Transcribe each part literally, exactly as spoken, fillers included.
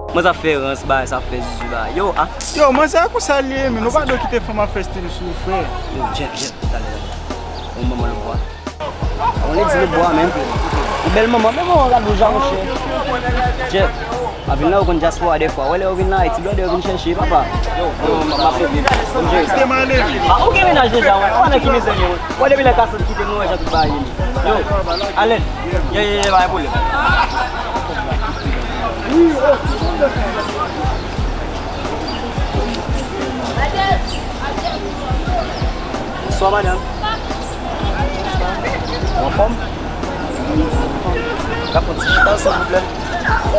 Mwen sa fè rans, bagay sa fè zuzu, bagay. Yo, ah. Yo, manzè a konsa l ye, men nou pa dwe kite fanm ap fè stil sou ou, frè. Yo, Jeff, Jeff, talè, talè. Yon manman lòt bwa. On lè di lòt bwa, menm. Yon bèl manman, men manman gad ou jan, monchè. Jeff, a vin la, ou konn dyaspora dèfwa. Wè, lè yo vin la, ti blòdè yo vin chèche, papa. Yo, m ap fè vin. Konn jere sa. Ah, ou gen mennaj deja, wè. Ou wè nan ki mizè li ye, wè. Wè, depi lè Kasot kite m, nou wè jan tout bagay ye. Yo, Alèn. Ye, ye, ye, pa gen pwoblèm. Bonswa, madanm. Ou anfòm? Ka fè yon ti chita, silvouplè? Fè,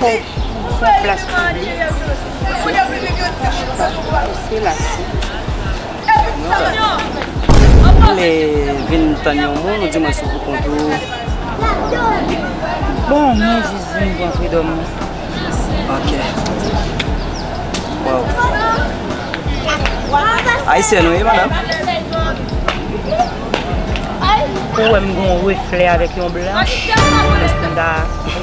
fè yon plas pou li. Chita. Se la. Mwen vle vin tann yon moun, ou di mwen si w pou kont ou. Bon, mwen jis vin pran fridòm mwen. Ok. Waw. Ayisyèn ou ye, madanm? Ou wè m gen yon reflè avèk yon blanch, mwen mèt pou m ta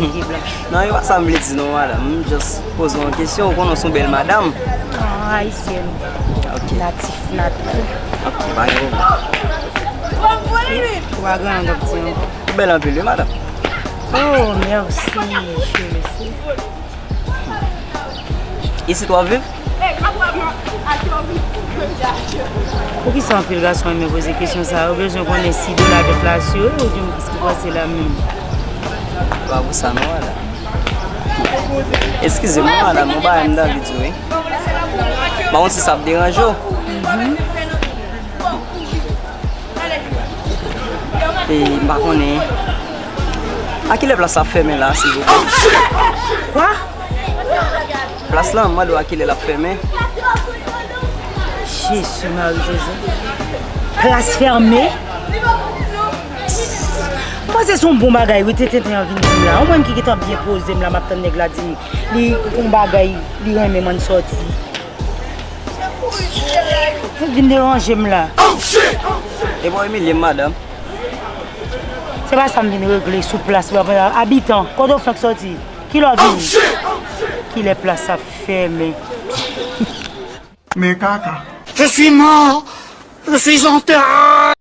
mete blanch. Non, e pa sa m vle di non, madanm. M just poze w yon kesyon, ou konnen w se yon bèl madanm. Ah, ayisyèn. Ok. Natif, natif. Ok, pa gen pwoblèm. Ou pa gen anyen w ap di ankò. Ou bèl anpil, wi, madanm. Oh, mèsi, cheri. Isit w ap viv? Poukisa anpil gason renmen poze kesyon sa a? Yo bezwen konnen si de la tèt la si yo ye oubyen kisa ki pase la menm. Pa pou sa non, madanm. Eskize m, madanm, yon bagay m t anvi di w, wi. M pa konn si sa ap deranje w. E, m pa konnen. A kilè plas la ap fèmen la, silvouplè? Kwa? Plas la, m mande w a kilè l ap fèmen. Jezi, Mari Jozèf. Plas fèmen? M panse se yon bon bagay, wi, te tenten an vin di m la. Ou menm ki gentan byen poze m la, m ap tann nèg la di m, li yon bagay, li renmen m ann sòti. Ou vin deranje m la. Epa w imilye m, madanm. Se pa sa m vin regle sou plas la. Abitan, kote w fenk sòti? Kilè w vini? Kilè plas ap fèmen? Men kaka. Je suis mort. Je suis en terre.